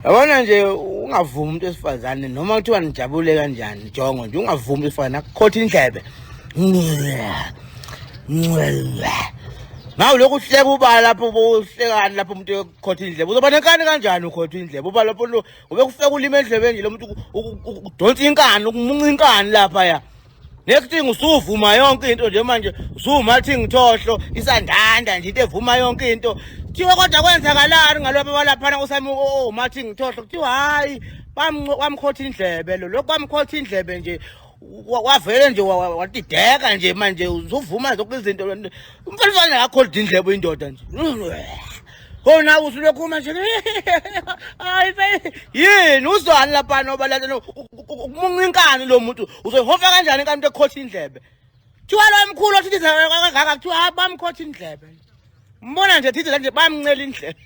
Yabona nje ungavumi umuntu wesifazane noma kuthiwa nijabule kanjani jongo nje ungavumi umuntu wesifazane akukhotha indlebe. Nawe lokhu uhleka ubala lapho uhlekani lapho umuntu ekhotha indlebe uzoba nenkani kanjani ukhotha indlebe uba lapho ube kufeka ulimi endlebeni nje lo muntu udonsa inkani ukumunca inkani lapha ya. Next thing usuvuma yonke into nje manje usumathi ngithohlo isandanda nje into evuma yonke into. Kuthiwa kodwa kwenzakalani ngalapha balaphana usami omathi ngithohlo kuthiwa hayi bamkhotha indlebe lo lokhu bamkhotha indlebe nje wavele nje watideka nje manje usuvuma zonke izinto umfana akho indlebe indoda nje. Kona usulokhu manje hayi yini uzwani lapha noba lalela ukumunca inkani lo muntu uzoyihofa kanjani inkani into ekhotha indlebe kuthiwa lo mkhulu othithiza kangaka kuthiwa hayi bamkhotha indlebe mbona nje thithiza nje bamncela indlebe.